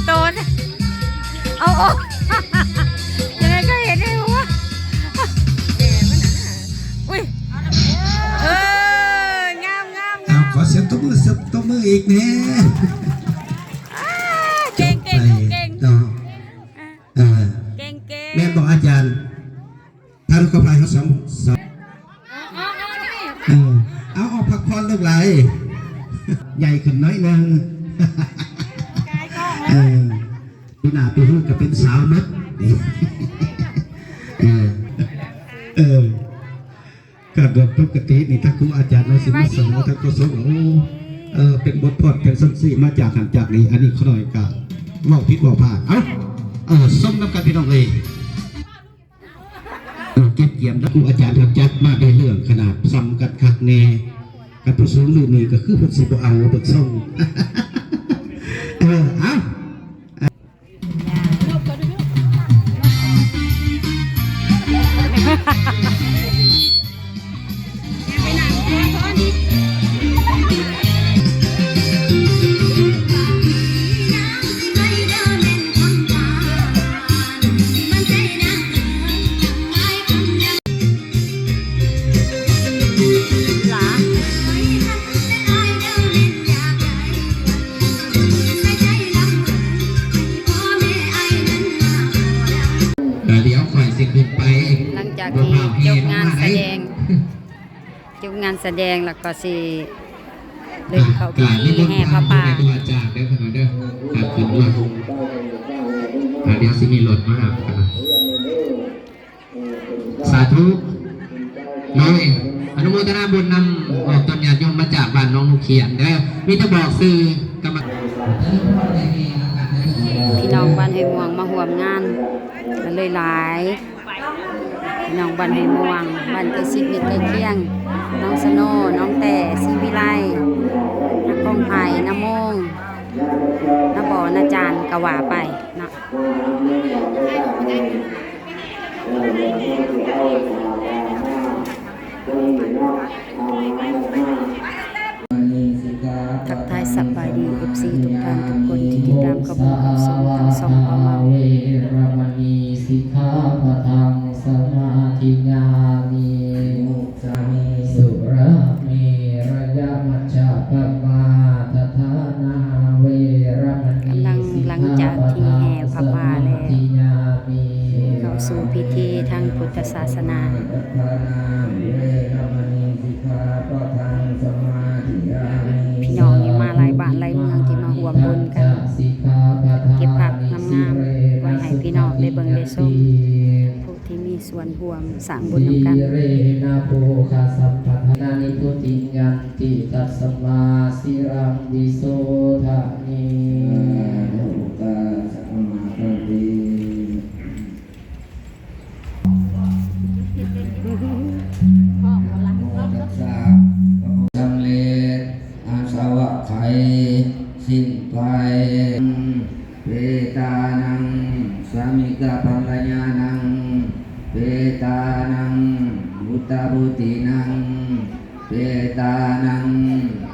ໂຕນ ເອົາ ເອົາ ຍັງໄງກໍເຫັນໄດ້ບໍ່ວະ? ອຸ້ຍ ເອີ ງາມໆໆ ເອົາ ຂໍສຽງຕົບມື ຕົບມືອີກແດ່. ເກັ່ງໆ ເກັ່ງ ເນາະ ເກັ່ງໆ ເອີ ແມ່ນບໍ່ອາຈານ? ທ່ານກໍໄປເຮົາສອງ ສອງ ເອີ ເອົາ ອອກພັກຜ່ອນລູກຫຼາຍ ໃຫຍ່ຂຶ້ນໜ້ອຍໜຶ່ງ ເອີ ປີໜ້າປີຮຸ່ນກໍເປັນສາວໝົດ ເອີ ເອີ ການເດີນປົກກະຕິນີ້ ຖ້າຄູອາຈານເຮົາຊິມາສອນ ທ່ານກໍສົງ ໂອ້ ເອີ ເປັນບົດພອດ ເປັນສັນສີ ມາຈາກຫັ້ນຈາກນີ້ ອັນນີ້ຂ້ານ້ອຍກໍເວົ້າຜິດເວົ້າພາດ ເອົ້າ ເອີ ຊົມນຳກັນພີ່ນ້ອງເອີຍ. ເອີ ເກັບກຽມ ຄູອາຈານເພິ່ນຈັດມາໄດ້ເລື່ອງຂະໜາດ ສ່ຳກັນຄັກແນ່ ຄັນຜູ້ສູງລຸ້ນນີ້ກໍຄືເພິ່ນຊິບໍ່ເອົາເບິ່ງຊົງ ເອີ ເອົ້າ. ດຽວຂ້ອຍຊິຂຶ້ນໄປ ຫຼັງຈາກທີ່ຈົບງານສະແດງ ຈົບງານສະແດງແລ້ວກໍຊິເດີນເຂົ້າພິທີແຫ່ຜ້າປ່າ ອ່າ ດຽວຊິມີລົດມາຮັບກັນ. ສາທຸ ໂດຍ ອະນຸໂມທະນາບຸນນຳອອກຕົນຍາດໂຍມມາຈາກບ້ານໜອງໜູຂຽນເດີ ມີແຕ່ບອກຊື່ກັບມາ ພີ່ນ້ອງບ້ານຫ້ວຍມ່ວງມາຮ່ວມງານ ກໍເລີຍຫຼາຍ ພີ່ນ້ອງບ້ານຫ້ວຍມ່ວງ ບ້ານໃກ້ຊິດມິດໃກ້ຄຽງ ນ້ອງສະໂນ ນ້ອງແຕ້ ສີວິໄລ ນາກອງໄພ ນາໂມງ ນາບໍ ນາຈານ ກໍວ່າໄປເນາະ. ທັກທາຍສະບາຍດີ ເອັຟຊີ ທຸກທ່ານທຸກຄົນທີ່ຕິດຕາມກັບຮູ້ກັບຊົມທາງຊ່ອງເວົ້າເວົ້າ ເວລະມະນີ ສິກຂາປະທັງ ສະມາທິຍາມິ ສາມິ ສຸລາເມລະຍະ ມັດຈະປະມາທະຖານາ ເວລະມະນີ ສິກຂາປະທັງ ສະມາທິຍາມິ ຫຼັງຈາກທີ່ແຫ່ຜ້າປ່າແລ້ວ ເຂົ້າສູ່ພິທີທາງພຸດທະສາສະໜາ ເວລະມະນີ ສິກຂາປະທັງ ສະມາທິຍາມິ ພີ່ນ້ອງນີ້ມາຫຼາຍບ້ານຫຼາຍເມືອງທີ່ມາຮ່ວມບຸນກັນ ເກັບພາບງາມໆ ໄວ້ໃຫ້ພີ່ນ້ອງໄດ້ເບິ່ງໄດ້ຊົມ ຜູ້ທີ່ມີ ສ່ວນຮ່ວມສ້າງບຸນນຳກັນ ທີເຣນະໂພຄະສັມປະທາ ຍານານິ ປຸຕິຍັນຕິ ຕັດສະມາ ສີລັງ ວິໂສທະນິ ສາທຸ ສາທຸ ສະມາຄັນຕິ ສຳເລັດ ອາສະວະໄຂ ສິ້ນໄປ ເປຕານັງ ສາມິກະພັນລະຍານັງ ເປຕານັງ ບຸດຕະບຸດຕິນັງ ເປຕານັງ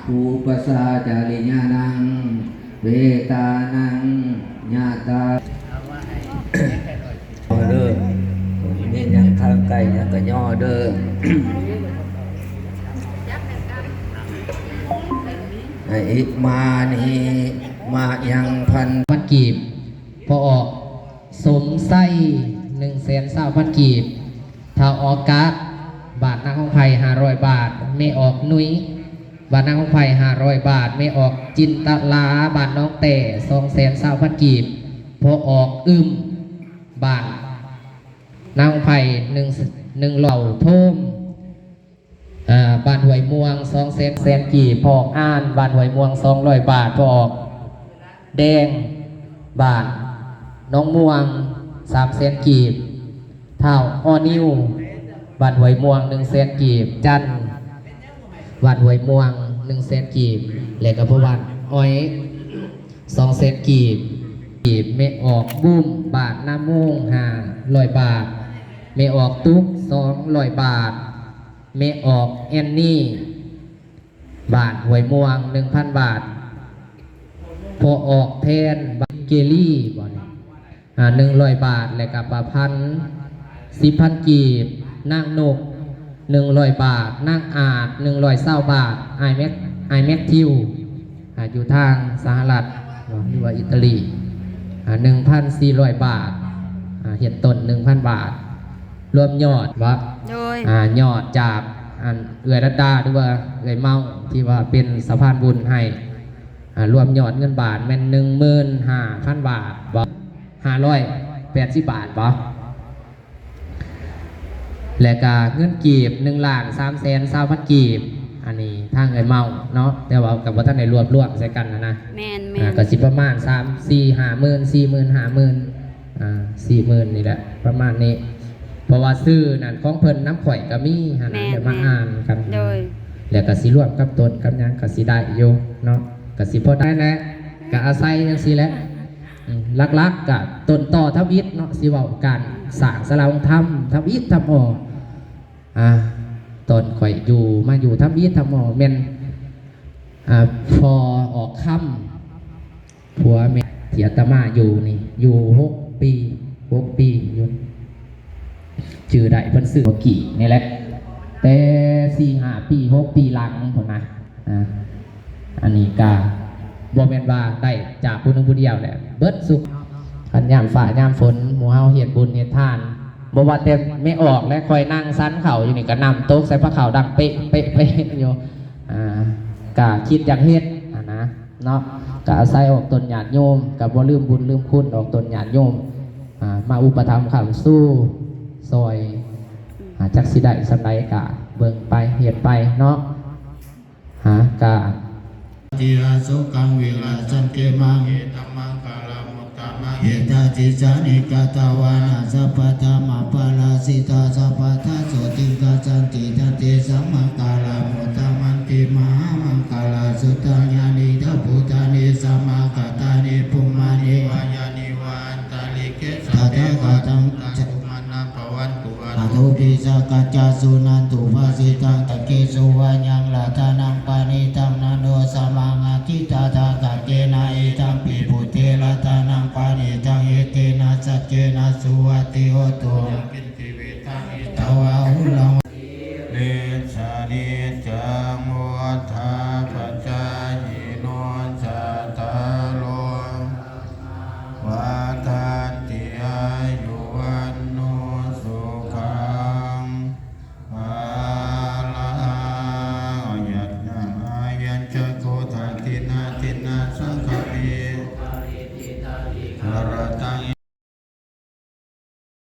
ປູປະສາຈາລິຍານັງ ເປຕານັງ ຍະຕາ ເດີ ມີຫຍັງທາງໄກຫຍັງກະຍໍເດີ ອະອິມານິ ມະຍັງພັນ ພັນກີບ ພໍ່ອອກສົມໄຊ ໜຶ່ງແສນຊາວພັນກີບ ທ້າວອອກກາດ ບ້ານນາຂອງໄພ ຫ້າຮ້ອຍບາດ ແມ່ອອກນຸຍ ບ້ານນາຂອງໄພ ຫ້າຮ້ອຍບາດ ແມ່ອອກຈິນຕະລາ ບ້ານໜອງແຕ້ ສອງແສນຊາວພັນກີບ ພໍ່ອອກອຶ້ມ ບ້ານນາຂອງໄພ ໜຶ່ງ ໜຶ່ງຮ້ອຍ ໂທມ ເອີ ບ້ານຫ້ວຍມ່ວງ ສອງແສນ ແສນກີບ ພໍ່ອອກອານ ບ້ານຫ້ວຍມ່ວງ ສອງຮ້ອຍບາດ ພໍ່ອອກແດງ ບ້ານໜອງມ່ວງ ສາມແສນກີບ ທ້າວອໍນິວ ບ້ານຫ້ວຍມ່ວງ ໜຶ່ງແສນກີບ ຈັນ ບ້ານຫ້ວຍມ່ວງ ໜຶ່ງແສນກີບ ແລະກະພໍ່ບ້ານອ້ອຍ ສອງແສນກີບ ແມ່ອອກບຸ້ມ ບ້ານນາໂມງ ຫ້າຮ້ອຍບາດ ແມ່ອອກຕຸກ ສອງຮ້ອຍບາດ ແມ່ອອກແອນນີ ບ້ານຫ້ວຍມ່ວງ ໜຶ່ງພັນບາດ ພໍ່ອອກແທນ ບ້ານ ເກລີບໍ່ນີ້ ອ່າ ໜຶ່ງຮ້ອຍບາດ ແລະກະປ້າພັນ ສິບພັນກີບ, ນາງນົກ ໜຶ່ງຮ້ອຍບາດ, ນາງອາດ ໜຶ່ງຮ້ອຍຊາວບາດ, ອ້າຍແມັກ ອ້າຍແມັກທິວ ອ່າ ຢູ່ທາງສະຫະລັດເນາະ ຫຼືວ່າອີຕາລີ ອ່າ ໜຶ່ງພັນສີ່ຮ້ອຍບາດ, ອ່າ ເຮັດຕົ້ນ ໜຶ່ງພັນບາດ, ລວມຍອດບໍ່? ໂດຍ ອ່າ ຍອດຈາກ ອັນ ເອື້ອຍລັດດາ ຫຼືວ່າເອື້ອຍເມົາ ທີ່ວ່າເປັນສະພານບຸນໃຫ້ ອ່າ ລວມຍອດເງິນບາດແມ່ນ ໜຶ່ງໝື່ນຫ້າພັນບາດບໍ່? ຫ້າຮ້ອຍແປດສິບບາດບໍ່? ແລະກະເງິນກີບ ໜຶ່ງລ້ານສາມແສນຊາວພັນກີບ, ອັນນີ້ທາງເອື້ອຍເມົາເນາະ ແຕ່ວ່າກະບໍ່ທັນໄດ້ລວບລວມໃສ່ກັນຫັ້ນນະ. ແມ່ນໆ ອ່າ ກະຊິປະມານສາມ ສີ່ ຫ້າໝື່ນ ສີ່ໝື່ນ ຫ້າໝື່ນ ອ່າ ສີ່ໝື່ນນີ້ແຫຼະ ປະມານນີ້ ເພາະວ່າຊື່ນັ້ນຂອງເພິ່ນນຳຂ້ອຍກະມີຫັ້ນນະ. ແມ່ນໆ ດຽວມາອ່ານກັນ ໂດຍ ແລ້ວກະຊິລວມກັບຕົ້ນກັບຫຍັງກະຊິໄດ້ຢູ່ເນາະ ກະຊິພໍໄດ້ແຫຼະ ກະອາໄສຈັ່ງຊີ້ແຫຼະ ອືມ ຫຼັກໆກະຕົ້ນຕໍທຳອິດເນາະ ຊິເວົ້າການສ້າງສາລາອົງທຳ ທຳອິດທຳອໍ ອ່າ ຕອນຂ້ອຍຢູ່ ມາຢູ່ທຳອິດທຳອໍແມ່ນ ອ່າ ພໍ່ອອກຄຳ ຜົວແມ່ທີ່ອາດຕະມາຢູ່ນີ້ ຢູ່ຫົກປີ ຫົກປີຢູ່ ຈື່ໄດ້ເພິ່ນຊື້ເຂົ້າກີ້ນີ້ແຫຼະ ແຕ່ສີ່ຫ້າປີ ຫົກປີຫຼັງພຸ້ນນະ. ອ່າ ອັນນີ້ກະບໍ່ແມ່ນວ່າໄດ້ຈາກຜູ້ໜຶ່ງຜູ້ດຽວແຫຼະ ເບິດສຸກ ຄັນຍາມຟ້າຍາມຝົນ ໝູ່ເຮົາເຮັດບຸນເຮັດທານ ບໍ່ວ່າແຕ່ແມ່ອອກ ແລະຂ້ອຍນັ່ງສັນເຂົ້າຢູ່ນີ້ ກະນ້ຳຕົກໃສ່ພາເຂົ້າດັງເປະເປະເປະຢູ່ ອ່າ ກະຄິດຢາກເຮັດຫັ້ນນະ ເນາະ ກະອາໄສອອກຕົນຍາດໂຍມ ກະບໍ່ລືມບຸນລືມຄຸນອອກຕົນຍາດໂຍມ ອ່າ ມາອຸປະຖຳຄ້ຳຊູ ຊ່ອຍ ອ່າ ຈັກຊິໄດ້ສ່ຳໃດກະເບິ່ງໄປເຮັດໄປເນາະ ຫາກະ ຕິອະໂສກັງວິລາສັນຕິມະ ເອຕັມມັງຄະລະມຸດຕະມັງ ເອຕາຕິສານິກະຕະວານະ ສັບພະທຳມະປາລາຊິຕາ ສັບພະທາໂສຕິງຄະສັນຕິ ທັນຕິສັງມັງຄະລະມຸດຕະມັນຕິ ມະຫາມັງຄະລາສຸດທັງ ຍານິດຖະພູຕານິ ສະມາກະຕານິ ປຸມມະນີ ວາຍານິວາອັນຕະລິເກ ສະເທວະທັງ ຈັກ ອາໂທປິສາກັດຈາສຸນັນຕຸພາສິຕັງ ສັກເກສຸວາຍັງລັດຖະນັງປະນີຕະງ ນະໂນສະມັງອະທິຕະຖາຄະເຕນະ ເອຕັມປິພຸດເທລັດຖະນັງປະນີຕະງ ເອເຕນະສັກເກນະສຸວັດທິໂຫຕຸ ຍາປິນຊີວິດທັງ ອິດຖະວາຫຸລັງ ນິດສະນິດຈັງ ວຸດທາ